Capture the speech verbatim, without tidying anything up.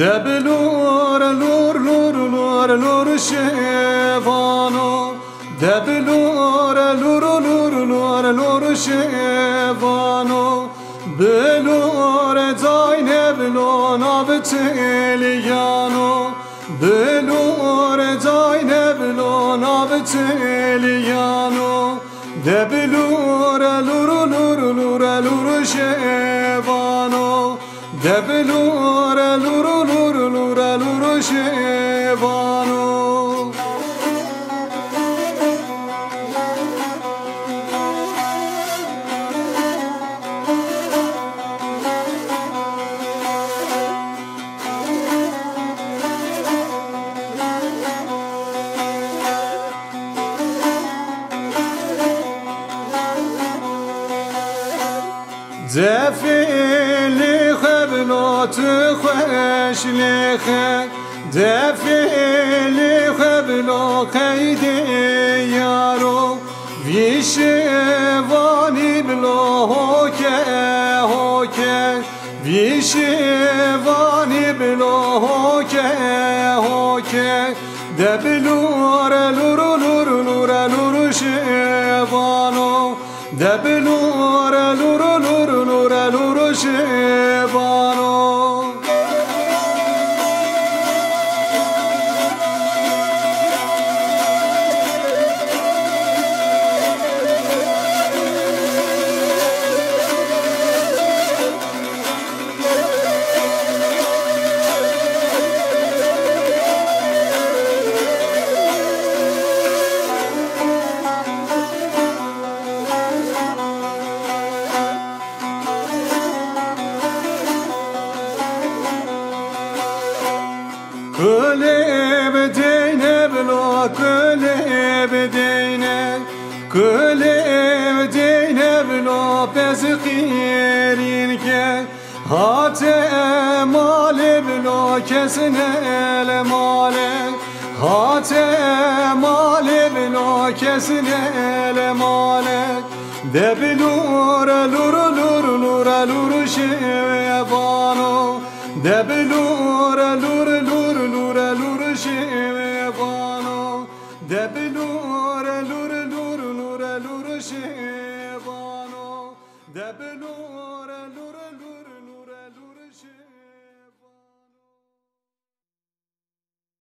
De bi lûr, lûr, lûr, lûr, lûr şêvano. De bi lûr, lûr, lûr, lûr, lûr şêvano. Bi lûr cayne bi lona bi têliyano. Bi lûr cayne bi lona bi têliyano. De bi lûr, lûr, lûr, lûr, lûr şêvano. De bi lûr, lûr, lûr, lûr, lûr şêvano. Cefê lê xwe bilo tu xweş lê xe. Cefê lê xwe bilo qeydê yaro. Vî şêvanî bilo hoke, hoke. Vî şêvanî bilo hoke, hoke. De bi lûr, lûr, lûr, lûr, lûr şêvano. De bi lûr, lûr, lûr, lûr, lûr şêvano. Kulê bideyne bilo, kulê bideyne, kulê bideyne bilo pez qîrîn ke. Hate malê bilo kes nele male, hate malê bilo kes nele male. De bi lûr, lûr, lûr, lûr, lûr şêvano. De bi lûr, lûr, lûr, lûr, lûr şêvano. De bi lûr, lûr, lûr, lûr, lûr şêvano. De bi lûr.